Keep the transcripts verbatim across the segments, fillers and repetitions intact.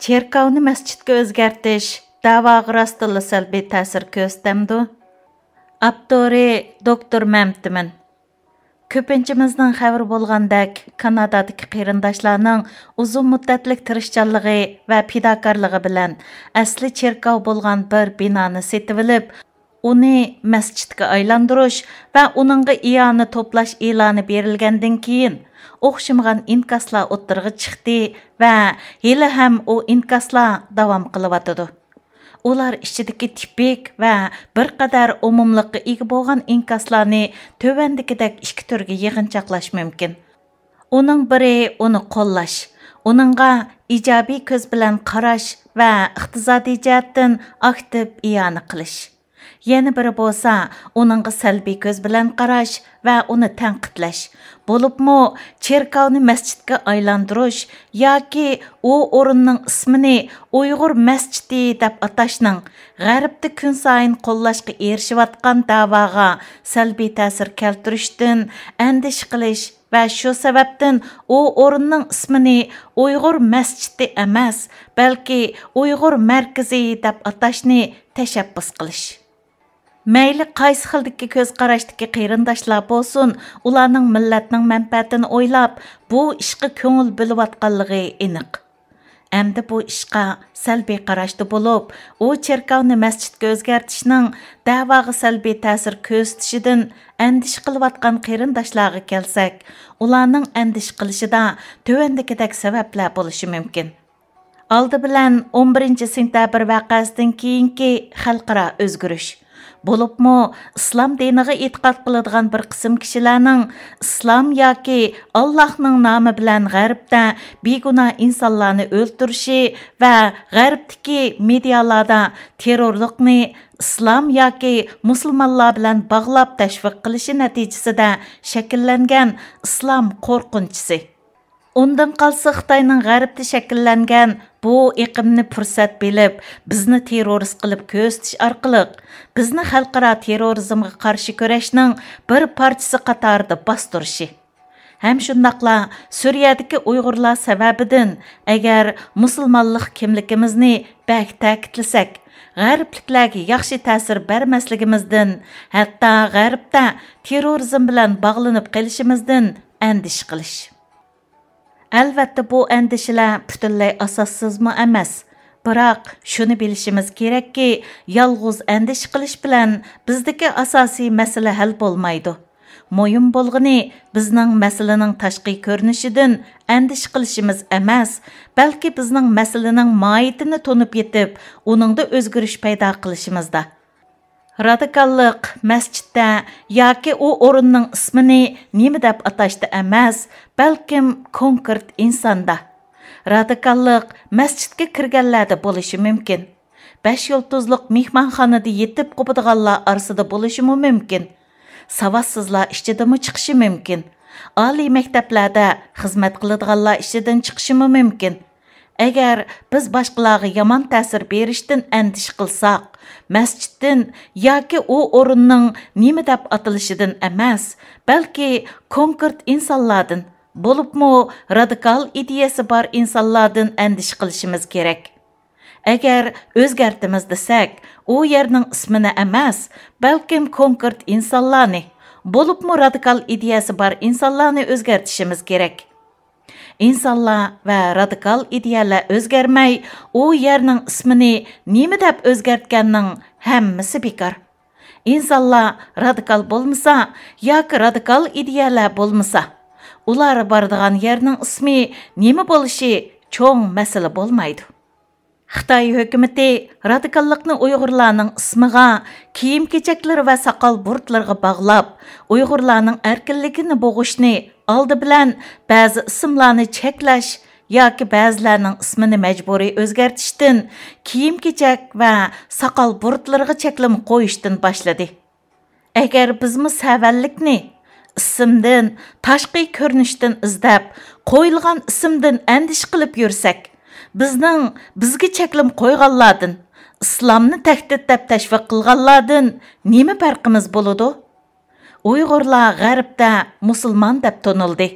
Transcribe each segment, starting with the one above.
چېركاۋنى مەسچىتكە ئۆزگەرتىش دەۋاغا راستتىنلا سەلبىي تەسىر كۆرسىتەمدۇ؟ ئاپتورى: دوكتور مەمتىمىن. كۆپىنچىمىزنىڭ خەۋىرى بولغاندەك، كانادادىكى قېرىنداشلارنىڭ ئۇزۇن مۇددەتلىك تىرىشچانلىقى ۋە پىداكارلىقى بىلەن ئەسلى چېركاۋ بولغان بىر بىنانى سېتىۋېلىپ، ئۇنى مەسچىتكە ئايلاندۇرۇش ۋە ئۇنىڭغا ئىئانە توپلاش ئېلانى بېرىلگەندىن كېيىن، ئوخشىمىغان ئىنكاسلار ئوتتۇرىغا چىقتى ۋە ھېلىھەم ئۇ ئىنكاسلار داۋام قىلىۋاتىدۇ. ئۇلار ئىچىدىكى تىپىك ۋە بىر قەدەر ئومۇملۇققا ئىگە بولغان ئىنكاسلارنى تۆۋەندىكىدەك ئىككى تۈرگە يىغىنچاقلاش مۇمكىن. ئۇنىڭ بىرى ئۇنى قوللاش، ئۇنىڭغا ئىجابىي كۆز بىلەن قاراش ۋە ئىقتىسادىي جەھەتتىن ئاكتىپ ئىئانە قىلىش. يەنە بىرى بولسا، ئۇنىڭغا سەلبىي كۆز بىلەن قاراش ۋە ئۇنى تەنقىدلەش، بولۇپمۇ چېركاۋنى مەسچىتكە ئايلاندۇرۇش ياكى ئۇ ئورۇننىڭ ئىسمىنى ئۇيغۇر مەسچىتى دەپ ئاتاشنىڭ غەربتە كۈنسايىن قوللاشقا ئېرىشىۋاتقان دەۋاغا سەلبىي تەسىر كەلتۈرۈشتىن ئەندىشە قىلىش ۋە شۇ سەۋەبتىن ئۇ ئورۇننىڭ ئىسمىنى ئۇيغۇر مەسچىتى ئەمەس، بەلكى ئۇيغۇر مەركىزى دەپ ئاتاشنى تەشەببۇس قىلىش. مەيلى قايسى خىلدىكى كۆز قاراشتىكى قېرىنداشلار بولسۇن، ئۇلارنىڭ مىللەتنىڭ مەنپەئەتىنى ئويلاپ، بۇ ئىشقا كۆڭۈل بۆلۈۋاتقانلىقى ئېنىق. ئەمدى بۇ ئىشقا سەلبىي قاراشتا بولۇپ، ئۇ چېركاۋنى مەسچىتكە ئۆزگەرتىشنىڭ دەۋاغا سەلبىي تەسىر كۆرسىتىشىدىن ئەندىشە قىلىۋاتقان قېرىنداشلارغا كەلسەك، ئۇلارنىڭ ئەندىشە قىلىشىدا تۆۋەندىكىدەك سەۋەبلەر بولۇشى مۇمكىن. ئالدى بىلەن، ئون بىرىنچى سېنتەبىر ۋەقەسىدىن كېيىنكى خەلقئارا ئۆزگىرىش، بولۇپمۇ ئىسلام دىنىغا ئېتىقاد قىلىدىغان بىر قىسىم كىشىلەرنىڭ ئىسلام ياكى ئاللاھنىڭ نامى بىلەن غەربتە بىگۇناھ ئىنسانلارنى ئۆلتۈرۈشى ۋە غەربتىكى مېدىيالاردا تېررورلۇقنى ئىسلام ياكى مۇسۇلمانلار بىلەن باغلاپ تەشۋىق قىلىشى نەتىجىسىدە شەكىللەنگەن ئىسلام قورقۇنچىسى. ئۇندىن قالسا، خىتاينىڭ غەربتە شەكىللەنگەن بۇ ئېقىمنى پۇرسەت بىلىپ، بىزنى تېررورىست قىلىپ كۆرسىتىش ئارقىلىق، بىزنى خەلقئارا تېررورىزمغا قارشى كۈرەشنىڭ بىر پارچىسى قاتارىدا باستۇرۇشى. ھەم شۇنداقلا سۈرىيەدىكى ئۇيغۇرلار سەۋەبىدىن، ئەگەر مۇسۇلمانلىق كىملىكىمىزنى بەك تەكىتلىسەك، غەربلىكلەرگە ياخشى تەسىر بەرمەسلىكىمىزدىن، ھەتتا غەربتە تېررورىزم بىلەن باغلىنىپ قېلىشىمىزدىن ئەندىشە قىلىش. ئەلۋەتتە، بۇ ئەندىشىلەر پۈتۈنلەي ئاساسسىزمۇ ئەمەس. بىراق، شۇنى بىلىشىمىز كېرەككى، يالغۇز ئەندىشە قىلىش بىلەن بىزدىكى ئاساسىي مەسىلە ھەل بولمايدۇ. مۇھىم بولغىنى، بىزنىڭ مەسىلىنىڭ تاشقى كۆرۈنۈشىدىن ئەندىشە قىلىشىمىز ئەمەس، بەلكى بىزنىڭ مەسىلىنىڭ ماھىيىتىنى تونۇپ يېتىپ، ئۇنىڭدا ئۆزگىرىش پەيدا قىلىشىمىزدا. رادىكاللىق مەسچىتتە ياكى ئۇ ئورۇننىڭ ئىسمىنى نېمە دەپ ئاتاشتا ئەمەس، بەلكىم كونكرېت ئىنساندا. رادىكاللىق مەسچىتكە كىرگەنلەردە بولۇشى مۇمكىن. بەش يۇلتۇزلۇق مېھمانخانىدا يېتىپ قوپىدىغانلار ئارىسىدا بولۇشىمۇ مۇمكىن. ساۋاتسىزلار ئىچىدىمۇ چىقىشى مۇمكىن. ئالىي مەكتەپلەردە خىزمەت قىلىدىغانلار ئىچىدىن چىقىشىمۇ مۇمكىن. ئەگەر بىز باشقىلارغا يامان تەسىر بېرىشتىن ئەندىشە قىلساق، مەسچىتتىن ياكى ئۇ ئورۇننىڭ نېمە دەپ ئاتىلىشىدىن ئەمەس، بەلكى كونكرېت ئىنسانلاردىن، بولۇپمۇ رادىكال ئىدىيەسى بار ئىنسانلاردىن ئەندىشە قىلىشىمىز كېرەك. ئەگەر ئۆزگەرتىمىز دېسەك، ئۇ يەرنىڭ ئىسمىنى ئەمەس، بەلكىم كونكرېت ئىنسانلارنى، بولۇپمۇ رادىكال ئىدىيەسى بار ئىنسانلارنى ئۆزگەرتىشىمىز كېرەك. ئىنسانلار ۋە رادىكال ئىدىيەلەر ئۆزگەرمەي، ئۇ يەرنىڭ ئىسمىنى نېمە دەپ ئۆزگەرتكەننىڭ ھەممىسى بىكار. ئىنسانلار رادىكال بولمىسا ياكى رادىكال ئىدىيەلەر بولمىسا، ئۇلار بارىدىغان يەرنىڭ ئىسمى نېمە بولۇشى چوڭ مەسىلە بولمايدۇ. خىتاي ھۆكۈمىتى رادىكاللىقنى ئۇيغۇرلارنىڭ ئىسمىغا، كىيىم-كېچەكلىرى ۋە ساقال-بۇرۇتلىرىغا باغلاپ، ئۇيغۇرلارنىڭ ئەركىنلىكىنى بوغۇشنى ئالدى بىلەن بەزى ئىسىملارنى چەكلەش ياكى بەزىلەرنىڭ ئىسمىنى مەجبۇرىي ئۆزگەرتىشتىن، كىيىم-كېچەك ۋە ساقال-بۇرۇتلىرىغا چەكلىمە قويۇشتىن باشلىدى. ئەگەر بىزمۇ سەۋەنلىكنى ئىسىمدىن، تاشقى كۆرۈنۈشتىن ئىزدەپ، قويۇلغان ئىسىمدىن ئەندىشە قىلىپ يۈرسەك، بىزنىڭ بىزگە چەكلىمە قويغانلاردىن، ئىسلامنى تەھدىت دەپ تەشۋىق قىلغانلاردىن نېمە پەرقىمىز بولىدۇ؟ ئۇيغۇرلار غەربتە مۇسۇلمان دەپ تونۇلدى.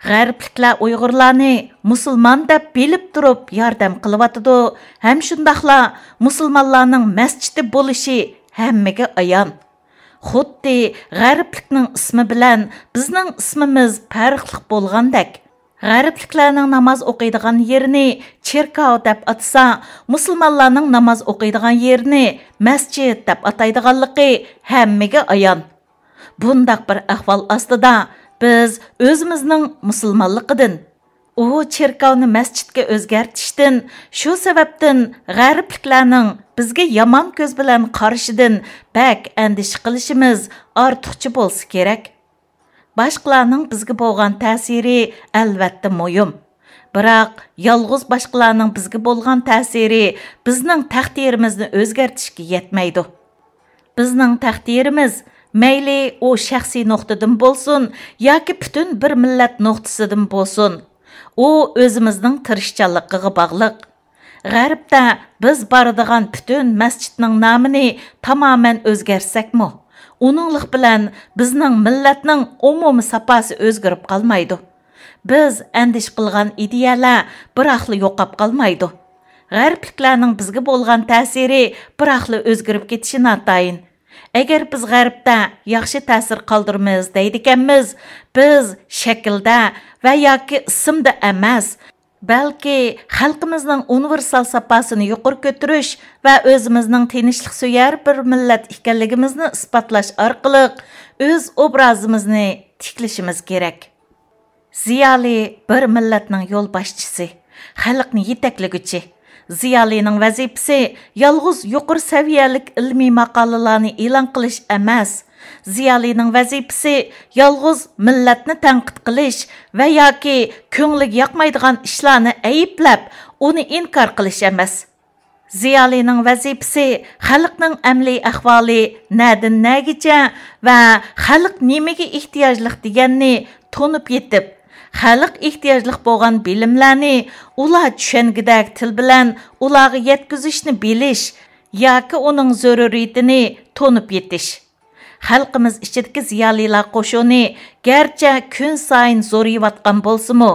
غەربلىكلەر ئۇيغۇرلارنى مۇسۇلمان دەپ بىلىپ تۇرۇپ ياردەم قىلىۋاتىدۇ ھەم شۇنداقلا مۇسۇلمانلارنىڭ مەسچىتى بولۇشى ھەممىگە ئايان. خۇددى غەربلىكنىڭ ئىسمى بىلەن بىزنىڭ ئىسمىمىز پەرقلىق بولغاندەك. غەربلىكلەرنىڭ ناماز ئوقۇيدىغان يېرىنى چېركاۋ دەپ ئاتىسا، مۇسۇلمانلارنىڭ ناماز ئوقۇيدىغان يېرىنى مەسچىت دەپ ئاتايدىغانلىقى ھەممىگە ئايان. بۇنداق بىر ئەھۋال ئاستىدا بىز ئۆزىمىزنىڭ مۇسۇلمانلىقىدىن، ئۇ چېركاۋنى مەسچىتكە ئۆزگەرتىشتىن، شۇ سەۋەبتىن غەربلىكلەرنىڭ بىزگە يامان كۆز بىلەن قارىشىدىن بەك ئەندىشە قىلىشىمىز ئارتۇقچە بولسا كېرەك. باشقىلارنىڭ بىزگە بولغان تەسىرى ئەلۋەتتە مۇھىم. بىراق، يالغۇز باشقىلارنىڭ بىزگە بولغان تەسىرى بىزنىڭ تەقدىرىمىزنى ئۆزگەرتىشكە يەتمەيدۇ. بىزنىڭ تەقدىرىمىز، مەيلى ئۇ شەخسىي نۇقتىدىن بولسۇن ياكى پۈتۈن بىر مىللەت نۇقتىسىدىن بولسۇن، ئۇ ئۆزىمىزنىڭ تىرىشچانلىقىغا باغلىق. غەربتە بىز بارىدىغان پۈتۈن مەسچىتنىڭ نامىنى تامامەن ئۆزگەرتسەكمۇ، ئۇنىڭلىق بىلەن بىزنىڭ مىللەتنىڭ ئومۇمىي ساپاسى ئۆزگىرىپ قالمايدۇ. بىز ئەندىشە قىلغان ئىدىيەلەر بىراقلا يوقاپ قالمايدۇ. غەربلىكلەرنىڭ بىزگە بولغان تەسىرى بىراقلا ئۆزگىرىپ كېتىشى ناتايىن. ئەگەر بىز غەربتە ياخشى تەسىر قالدۇرىمىز دەيدىكەنمىز، بىز شەكىلدە ۋە ياكى ئىسىمدا ئەمەس، بەلكى خەلقىمىزنىڭ ئۇنىۋېرسال ساپاسىنى يۇقىرى كۆتۈرۈش ۋە ئۆزىمىزنىڭ تىنچلىقسۆيەر بىر مىللەت ئىكەنلىكىمىزنى ئىسپاتلاش ئارقىلىق ئۆز ئوبرازىمىزنى تىكلىشىمىز كېرەك. زىيالىي بىر مىللەتنىڭ يولباشچىسى، خەلقنى يېتەكلىگۈچى. زىيالىينىڭ ۋەزىپىسى يالغۇز يۇقىرى سەۋىيەلىك ئىلمىي ماقالىلارنى ئېلان قىلىش ئەمەس. زىيالىينىڭ ۋەزىپىسى يالغۇز مىللەتنى تەنقىد قىلىش ۋە ياكى كۆڭلىگە ياقمايدىغان ئىشلارنى ئەيىبلەپ، ئۇنى ئىنكار قىلىش ئەمەس. زىيالىينىڭ ۋەزىپىسى خەلقنىڭ ئەمەلىي ئەھۋالى نەدىن نەگىچە ۋە خەلق نېمىگە ئېھتىياجلىق دېگەننى تونۇپ يېتىپ، خەلق ئېھتىياجلىق بولغان بىلىملەرنى ئۇلار چۈشەنگۈدەك تىل بىلەن ئۇلارغا يەتكۈزۈشنى بىلىش ياكى ئۇنىڭ زۆرۈرىيىتىنى تونۇپ يېتىش. خەلقىمىز ئىچىدىكى زىيالىيلار قوشۇنى گەرچە كۈنسايىن زورىيىۋاتقان بولسىمۇ،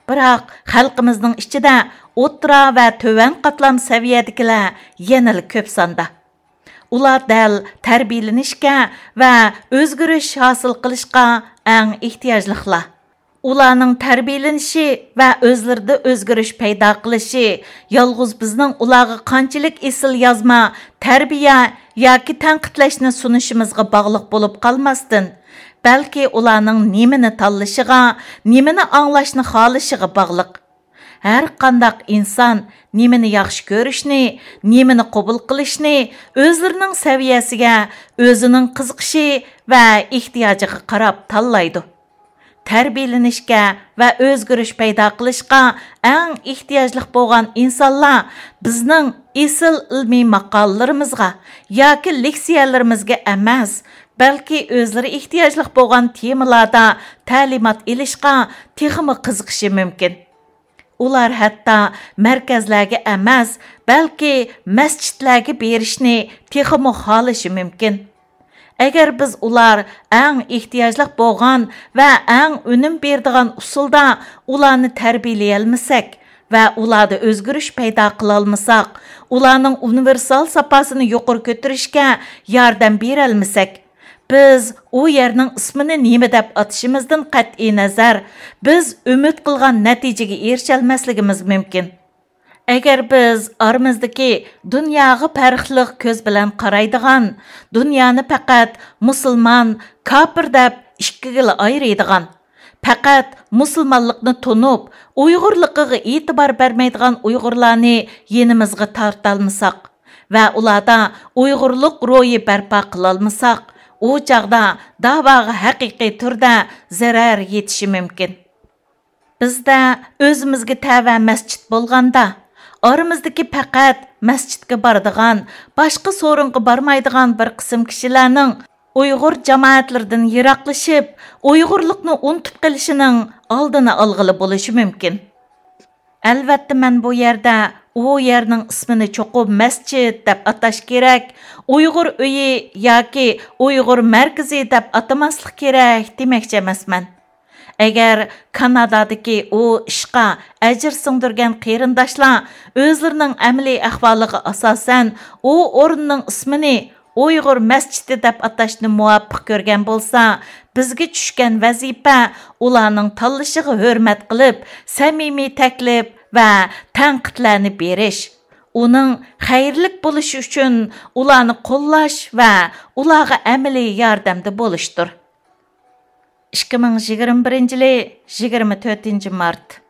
بىراق خەلقىمىزنىڭ ئىچىدە ئوتتۇرا ۋە تۆۋەن قاتلام سەۋىيەدىكىلەر يەنىلا كۆپ ساندا. ئۇلار دەل تەربىيەلىنىشكە ۋە ئۆزگىرىش ھاسىل قىلىشقا ئەڭ ئېھتىياجلىقلار. ئۇلارنىڭ تەربىيەلىنىشى ۋە ئۆزلىرىدە ئۆزگىرىش پەيدا قىلىشى يالغۇز بىزنىڭ ئۇلارغا قانچىلىك ئېسىل يازما، تەربىيە ياكى تەنقىدلەشنى سۇنۇشىمىزغا باغلىق بولۇپ قالماستىن، بەلكى ئۇلارنىڭ نېمىنى تاللىشىغا، نېمىنى ئاڭلاشنى خالىشىغا باغلىق. ھەر قانداق ئىنسان نېمىنى ياخشى كۆرۈشنى، نېمىنى قوبۇل قىلىشنى ئۆزلىرىنىڭ سەۋىيەسىگە، ئۆزىنىڭ قىزىقىشى ۋە ئېھتىياجىغا قاراپ تاللايدۇ. تەربىيەلىنىشكە ۋە ئۆزگىرىش پەيدا قىلىشقا ئەڭ ئېھتىياجلىق بولغان ئىنسانلار بىزنىڭ ئېسىل ئىلمىي ماقالىلىرىمىزغا ياكى لېكسىيەلىرىمىزگە ئەمەس، بەلكى ئۆزلىرى ئېھتىياجلىق بولغان تېمىلاردا تەلىمات ئېلىشقا تېخىمۇ قىزىقىشى مۇمكىن. ئۇلار ھەتتا مەركەزلەرگە ئەمەس، بەلكى مەسچىتلەرگە بېرىشنى تېخىمۇ خالىشى مۇمكىن. ئەگەر بىز ئۇلار ئەڭ ئېھتىياجلىق بولغان ۋە ئەڭ ئۈنۈم بېرىدىغان ئۇسۇلدا ئۇلارنى تەربىيەلىيەلمىسەك ۋە ئۇلاردا ئۆزگىرىش پەيدا قىلالمىساق، ئۇلارنىڭ ئۇنىۋېرسال ساپاسىنى يۇقىرى كۆتۈرۈشكە ياردەم بېرەلمىسەك، بىز ئۇ يەرنىڭ ئىسمىنى نېمە دەپ ئاتىشىمىزدىن قەتئىينەزەر، بىز ئۈمىد قىلغان نەتىجىگە ئېرىشەلمەسلىكىمىز مۇمكىن. ئەگەر بىز ئارىمىزدىكى دۇنياغا پەرقلىق كۆز بىلەن قارايدىغان، دۇنيانى پەقەت مۇسۇلمان، كاپىر دەپ ئىككىگىلا ئايرىيدىغان، پەقەت مۇسۇلمانلىقنى تونۇپ، ئۇيغۇرلۇقىغا ئېتىبار بەرمەيدىغان ئۇيغۇرلارنى يېنىمىزغا تارتالمىساق ۋە ئۇلاردا ئۇيغۇرلۇق روھى بەرپا قىلالمىساق، ئۇ چاغدا داۋاغا ھەقىقىي تۈردە زەرەر يېتىشى مۇمكىن. بىزدە ئۆزىمىزگە تەۋە مەسچىت بولغاندا، ئارىمىزدىكى پەقەت مەسچىتكە بارىدىغان، باشقا سورۇنغا بارمايدىغان بىر قىسىم كىشىلەرنىڭ ئۇيغۇر جامائەتلىرىدىن يىراقلىشىپ، ئۇيغۇرلۇقنى ئۇنتۇپ قېلىشىنىڭ ئالدىنى ئالغىلى بولۇشى مۇمكىن. ئەلۋەتتە، مەن بۇ يەردە ئۇ يەرنىڭ ئىسمىنى چوقۇم مەسچىت دەپ ئاتاش كېرەك، ئۇيغۇر ئۆيى ياكى ئۇيغۇر مەركىزى دەپ ئاتىماسلىق كېرەك دېمەكچى ئەمەسمەن. ئەگەر كانادادىكى ئۇ ئىشقا ئەجىر سىڭدۈرگەن قېرىنداشلار ئۆزلىرىنىڭ ئەمەلىي ئەھۋالىغا ئاساسەن ئۇ ئورۇننىڭ ئىسمىنى ئۇيغۇر مەسچىتى دەپ ئاتاشنى مۇۋاپىق كۆرگەن بولسا، بىزگە چۈشكەن ۋەزىپە ئۇلارنىڭ تاللىشىغا ھۆرمەت قىلىپ، سەمىمىي تەكلىپ ۋە تەنقىدلەرنى بېرىش، ئۇنىڭ خەيرلىك بولۇشى ئۈچۈن ئۇلارنى قوللاش ۋە ئۇلارغا ئەمەلىي ياردەمدە بولۇشتۇر. ئىككى مىڭ يىگىرمە بىرىنچى يىلى يىگىرمە تۆتىنچى مارت.